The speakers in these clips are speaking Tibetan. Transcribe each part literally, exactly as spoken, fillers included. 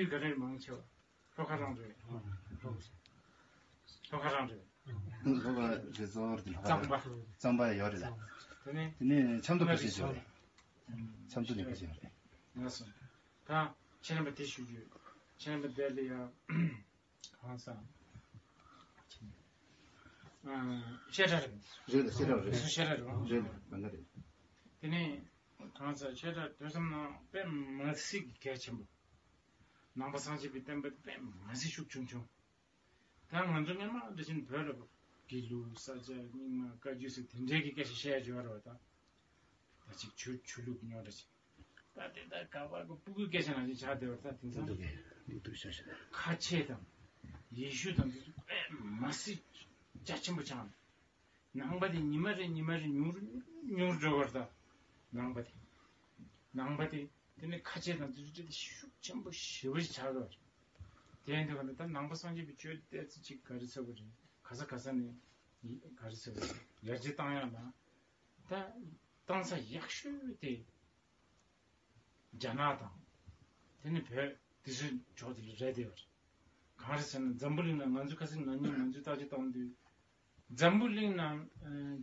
ག་རེ་མང་ཆེ་བ་ལྷོ་ཁ་རང་རེད། ལྷོ་ཁ་རང་རེད། ལྷོ་ཁ་རེད། གཙང་པ། གཙང་པ་ཡོད་རེད་ལ། དེ་ནས། དེ་ནས་ཆབ་མདོ་ཕལ་ཆེར་ཡོད་རེད། ཆབ་མདོ་ནས་ཕལ་ཆེར་ཡོད་རེད། ལགས་སོ། ད་ཁྱེད་རྣམ་པ་དེ་ཞུ་རྒྱུ། ཁྱེད་རྣམ་པ་དེ་ལ་ཡ། གང་ཟག་བཤད་གྲྭ་རེད། རེད་ལ་བཤད་གྲྭ་རེད། སུ་བཤད་གྲྭ་རེད། རེད་ལ་ལམ་ཁ་རེད། དེ་ནས་གང་ཟག་བཤད་གྲྭ་དུས་ཙམ་ན་དཔེ་མ་སྲིད་ཀྱི་གལ་ཆེན་པོ། ནང་པ་སངས་རྒྱས་པའི་བསྟན་པ་དཔེ་མ་སྲིད་ཤུགས་ཆུང་ཆུང་། ད་ང་ཚོ་སྔོན་མ་འདྲ་བཞིན་བོད་ལ་དགེ་ལུགས་ས་སྐྱ་རྙིང་མ་བཀའ་བརྒྱུད་ཟེར་དེ་འདྲའི་གི་སྐད་ཆ་བཤད་ཡ་ཡོད་རེད་བ་ད། ད་ཅིག་ཆོས་ཆོས་ལུགས་ཉོ་འདྲ་ཅིག་ད་དེ་ད་ག་བ་གི་སྤུ་གུའི་སྐད་ཆ་ནང་བཞིན་ཆགས་བསྡད་པ་ད་དེང་སང་། འདུག་གི་འདུག་འདུག་ཤ་ཤ། ཁ་ཆེ་དང་ཡེ་ཤུ་དང་དེ་ཚོ་དཔེ་མ་སྲིད་རྒྱ་ཆེན་པོ་ཆགས་ནས། ནང་པ་དེ་ཉི་མ་རེ་ཉི་མ་རེ་ཉུང་རུ་ཉུང་རུ་འགྲོ་བར་ད། ནང་པ་དེ། ནང་པ་དེ་དེ་ནི་ཁ་ཆེ་དང་དེ་ཚོ་དེ་ཤུགས་ཆེན་པོ་ཞེ་པོ་ཞིག་ཆགས་འགྲོ་བར། དེ་ཡིན་དུས་ག་ནི་ད་ནང་པ་སངས་རྒྱས་པའི་ཆོས་བལྟས་ཚེ་ཅིག་ག་རེ་ཟེར་བ་རེད། ག་ས་ག་ས་ནས་ག་རེ་ཟེར་བ་རེད། ཡར་རྒྱས་བཏང་ཡག་ལ། ད་བཏང་ས་ཡག་ཤོས་དེ་རྒྱ་ནག་དང་། དེ་ནི་བོད་དེ་ཚོའི་ཕྱོགས་དེ་རེད་དེ་བར། གང་རེད་ཟེར་ན་འཛམ་བུ་གླིང་ན་ང་ཚོ་ཁ་སང་ན་ནིང་ང་ཚོས་བརྟག་དཔྱད་བཏང་དུས། འཛམ་བུ་གླིང་ན་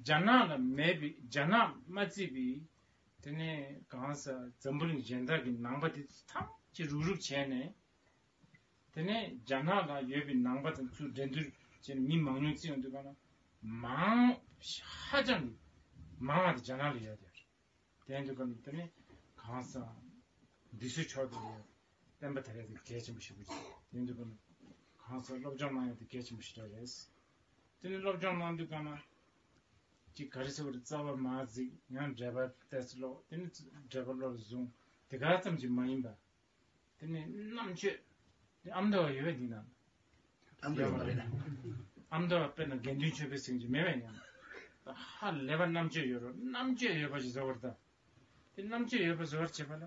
རྒྱ་ནག་ལ་མེད་པའི་རྒྱ་ནག་མ་བརྩིས་པའི། དེ་ནི་གང་ཟག་འཛམ་བུ་གླིང་གཞན་དག་གི་ནང་པ་དེ་ཚོ་ཐམས་ཅད་རུག་རུག་བྱས་ནས། དེ་ནས་རྒྱ་ནག་ལ་ཡོད་པའི་ནང་པ་དང་ཚུར་འགྲན་བསྡུར་བྱས་ནས་མི་མང་ཉུང་བརྩི་ཡོང་དུས་ག་ན། མང་ཧ་ཅང་གི་མང་བ་དེ་རྒྱ་ནག་ལ་ཡོད་དེ། དེ་ཡིན་དུས་ག་ན་དེ་ནས་གང་ཟག་འདི་ཚོའི་ཕྱོགས་དེ་ལ་བསྟན་པ་དར་ཡ་དེ་གལ་ཆེན་པོ་ཞིག་རེད། དེ་ཡིན་དུས་ག་ན་གང་ཟག་སློབ་སྦྱོང་གནང་ཡ་དེ་གལ་ཆེན་པོ་ཞིག་རེད། དེ་ནས་སློབ་སྦྱོང་གནང་དུས་ག་ན་ཅིག་ག་རེ་ཟེར་བ་རེད། རྩ་བ་མ་གཟིགས། ཡང་འགྲེལ་པ་ཏོག་ཙམ་ཀློག་དེ་ནས་འགྲེལ་པ་བློ་ལ་བཟུང་། དེ་ག་ཙམ་གྱིས་མ་ཡིན་པ། དེ་ནས་རྣམ་དཔྱོད། དེ་ཨ་མདོ་བ་ཡོད་པས་འདི་ན། ཨ་མདོ་བ་མ་རེད་ན། ཨ་མདོ་བ་དཔེར་ན་དགེ་འདུན་ཆོས་འཕེལ་ཟེར་གྱི་མེད་པས་ཡང་། ཧ་ལས་པ་རྣམ་དཔྱོད་ཡོད་རོགས། རྣམ་དཔྱོད་ཡོད་པ་ཞིག་བཟོ་བར་ད། དེ་རྣམ་དཔྱོད་ཡོད་པ་བཟོ་བར་བྱེད་པ་ལ།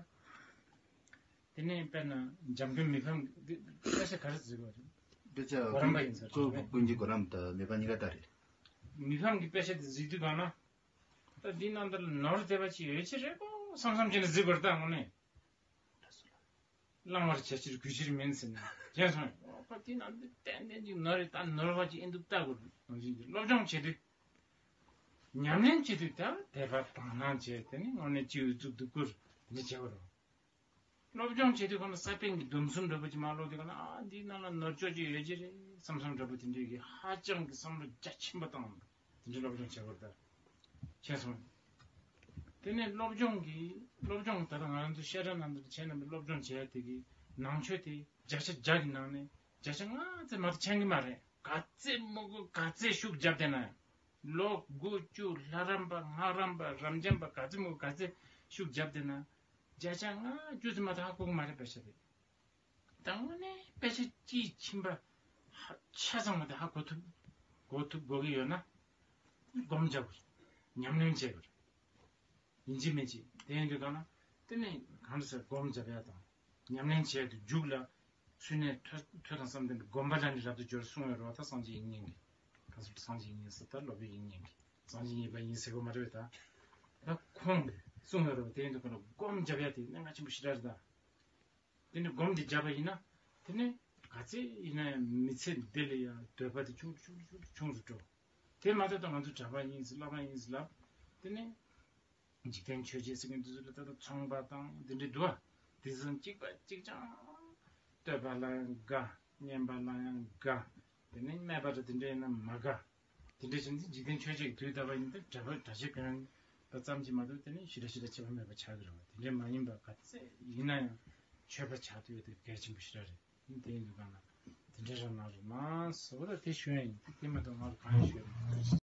དེ་ནས་དཔེར་ན་འཇམ་མགོན་མི་ཕམ་གྱི་དཔེ་ཆ་ག་རེ་བཟོས་པ་རེད། དཔེ་ཆ་གོ་རམས་པ་ཡིན་ཟེར་གཙོ་བོ་ཀུན་གྱི་གོ་རམས་དང་མི་ཕམ་གཉིས་ཀ་ལྟ་རེད། མི་ཕམ་གྱི་དཔེ་ཆ་དེ་གཟིགས་དུས་གང་ན། ད་འདི་རྣམ་ཐར་ལ་ནོར་བསྡད་པ་ཅིག་ཡོད་ཀྱི་རེད་གོ་བསམ་བསམ་བྱས་ནས་གཟིགས་པར་ད་དངོས་གནས། བླང་བར་བྱ་ཕྱིར་གུས་ཕྱིར་མིན་ཟེར་ནས་བྱས་སོང་། ཨོ་ཁ་དེ་ན་འདི་ཏན་ཏན་ཅིག་ནོར་རེད། ད་ནོར་བ་ཅིག་ཨེ་འདུག་ལྟ་དགོས་ནང་བཞིན་གྱི་སློབ་སྦྱོང་བྱེད་དུས། ཉམས་ལེན་བྱེད་དུས་ད་དད་པ་དག་སྣང་བྱས། དེ་ནི་དངོས་གནས་སྤྱི་བོའི་གཙུག་ཏུ་བཀུར་འདི་བྱེད་དགོས་རེད། སློབ་སྦྱོང་བྱེད་དུས་གང་ལ་ས་པཎ་གྱི་སྡོམ་གསུམ་འདྲ་པོ་ཅིག་མ་ཀློག་དུས་གང་ལ་ཨ་འདིའི་ནང་ལ་ནོར་ཅོག་ཅིག་ཡོད་ཀྱི་རེད་བསམ་བསམ་འདྲ་པོ་དེ་འདྲའི་གི་ཧ་ཅང་གི་བསམ་བློ་རྒྱ་ཆེན་པོ་བཏང་། དེ་འདྲའི་སློབ་སྦྱོང་བྱེད་དགོས་རེད་ད། བྱས་སོང་། དེ་ནས་སློབ་སྦྱོང་གི་སློབ་སྦྱོང་ད་ལྟ་ང་རང་ཚོ་བཤད་གྲྭ་ནང་དུ་བྱས་ན་སློབ་སྦྱོང་བྱས་དེ་གི་ནང་ཆོས་དེ་བརྒྱ་ཆ་བརྒྱ་གི་ནང་ནས་བརྒྱ་ཆ་ལྔ་ཙམ་མ་གཏོགས་ཆགས་ཀྱི་མ་རེད། ག་ཚད་མང་པོ་ག་ཚད་ཤུགས་བརྒྱབ་བསྡད་ན་ཡང་། ལོ་དགུ་བཅུ་ལྷ་རམས་པ་སྔགས་རམས་པ་རབ་འབྱམས་པ་ག་ཚད་མང་པོ་ག་ཚད་ཤུགས་བརྒྱབ་བསྡད་ན། བརྒྱ་ཆ་ལྔ་བཅུ་ཙམ་མ་གཏོགས་ཧ་གོ་གི་མ་རེད་པ་ཤ་རེད། ད་དངོས་གནས་དཔེ་ཆ་དཔྱིས་ཕྱིན་པ་ཧ་ཆ་ཚང་བ་དེ་ཧ་གོ་ཐུབ་གོ་ཐུབ་དགོས་ཀྱི་ཡོད་ན། སྒོམ་རྒྱག་དགོས། ཉམས་ལེན་བྱེད་དགོས། ཡིན་གཅིག་མིན་གཅིག་དེ་ཡིན་དུས་གང་ན་དེ་ནས་གང་ཟེར་སྒོམ་རྒྱབ་ཡ་དང་ཉམས་ལེན་བྱས་ཏེ་མཇུག་ལ་ཚུལ་གནས་ཐོས་ཐོས་དང་བསམ་ལྡན་པའི་སྒོམ་པ་ལ་ནི་རབ་ཏུ་སྦྱོར་གསུངས་ཡོད་རེད་བ། ད་སངས་རྒྱས་དབྱིག་གཉེན་གྱིས་གང་ཟེར་སངས་རྒྱས་དབྱིག་གཉེན་ཟེར་ད་སློབ་དཔོན་དབྱིག་གཉེན་གྱིས་སངས་རྒྱས་གཉིས་པ་ཡིན་ཟེར་གོ་མ་རེད་བས་ད། ད་ཁོང་གིས་གསུངས་ཡོད་རེད་བ། དེ་ཡིན་དུས་གང་ན་སྒོམ་རྒྱབ་ཡ་དེ་གནད་འགག་ཆེན་པོ་ཞེ་དྲག་རེད་ད། དེ་ནས་སྒོམ་འདི་བརྒྱབ་པ་ཡིན་ན། དེ་ནས་ག་ཚད་ཡིན་ན་ཡང་མི་ཚེ་འདི་ལ་ཡང་འདོད་པ་དེ་ཆུང་རུ་ཆུང་རུ་ཆུང་རུ་ཆུང་རུ་འགྲོ། དེ་མ་གཏོགས་ད་ང་ཚོ་གྲྭ་པ་ཡིན་ཟེར་བླ་མ་ཡིན་ཟེར་ལབ། དེ་ནས་འཇིག་རྟེན་ཆོས་བརྒྱད་ཟེར་མཁན་འདི་ཚོ་ལ་ད་ལྟ་ཚོང་པ་དང་འདི་འདྲའི་འདུག་བ། དེ་ཚོ་གཅིག་པ་གཅིག་རྐྱང་། བསྟོད་པ་ལ་ཡང་དགའ། སྙན་པ་ལ་ཡང་དགའ། དེ་ནས་སྨད་པ་ར་དེ་འདྲ་ཡིན་ན་མ་དགའ། དེ་འདྲ་བྱས་ནས་འཇིག་རྟེན་ཆོས་བརྒྱད་ཀྱི་དུས་འདའ་བ་ཡིན་ཏེ་གྲྭ་པ་གྲྭ་ཆས་གྱོན་པ་ཙམ་གྱིས་མ་གཏོགས་དེ་ནི་ཞེ་དྲག་ཞེ་དྲག་ཁྱད་པར་མེད་པ་ཆགས་ཀྱི་རེད་བ། དེ་འདྲ་མ་ཡིན་པ་ག་ཚད་ཡིན་ན་ཡང་ཆོས་པ་ཆགས་ཐུབ་ཡ་དེ་གལ་ཆེན་པོ་ཞེ་དྲག་རེད། དེ་ཡིན་དུས་གང་ན་དེ་འདྲ་རང་གནང་རོགས་གནང་ཟེར་བ་ལ་དེ་ཞུ་ཡ་ཡིན། དེ་མ་གཏོགས་ང་ལ་གང་ཡང་ཞུ་ཡ་མེད།